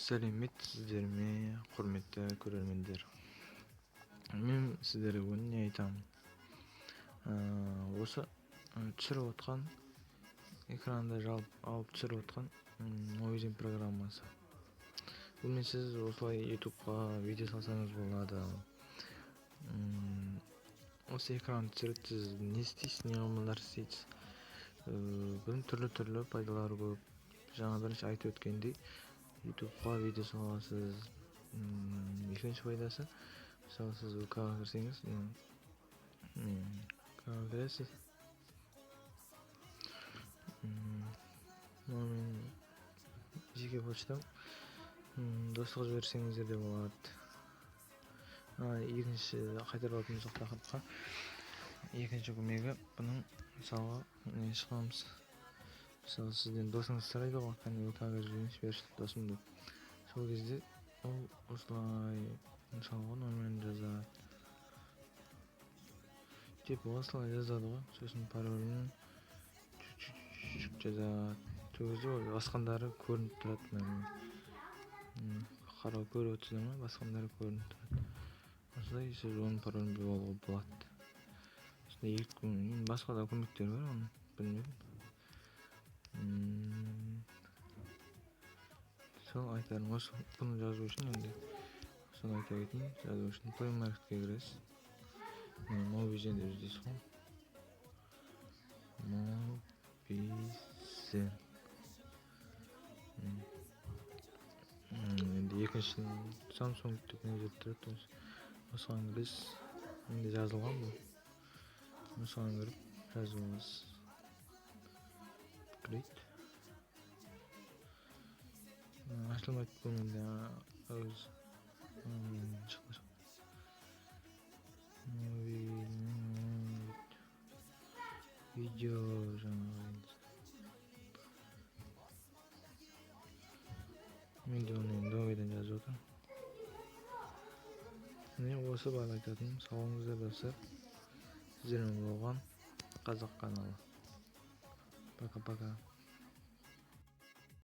Сәлеметсіздер ме, құрметті көрермендер! Мен сіздерге бүгін не айтамын? Осы түсіріп отқан, экранды жалып алып түсіріп отқан Mobizen программасы. Бұнымен сіз осылай ютубқа видео салсаңыз болады. Осы экранды түсіреді, сіз не істейсіз, не қимылдар істейсіз. Бұның түрлі түрлі пайдалары көп. Жаңа бірінші айтып өткендей, ютубқа видео саласыз. Екінші пайдасы, мысалы, сіз ВК-ға кірсеңіз, ВК-ға кіресіз. Мынау менің жеке почтам, достық жіберсеңіздер де болады. Екінші, қайтарып алатын болсақ тақырыпқа, екінші көмегі бұның, мысалға, не шығамыз, мысалы, сізден досыңыз сұрайды ғой: «Кәне, ВК-ға жіберіңізші, берші, досым», — деп. Сол кезде ол осылай, мысалға, номерін жазады типа, осылай жазады ғой, сосын паролін жазады. Сол кезде ол басқандары көрініп тұрады. Мына қарау, көріп отырсыздар ма, басқандары көрініп тұрады. Осылай сіз оның паролін біліп алуға болады. Осындай екі, басқа да көмектері бар, оны білмедім. Сол айтарым осы. Бұны жазу үшін енді соны айта кетейін. Жазу үшін Play Marketке кіресіз, Mobizen деп іздейсіз ғой, Mobizen. Енді екінші Samsung деп мына жерде тұрады, осыған кіресіз. Менде жазылған бұл. Осыған кіріп жазып аласыз. Кірейді, ашылмайды бұл менде. Өзі шықты, шықты. Видео жаңағы енді мен де оны енді ойдан жазып отырмын. Міне, осы бар айтатыным. Сау болыңыздар, достар! Сіздермен болған Қазақ каналы. Пока, пока.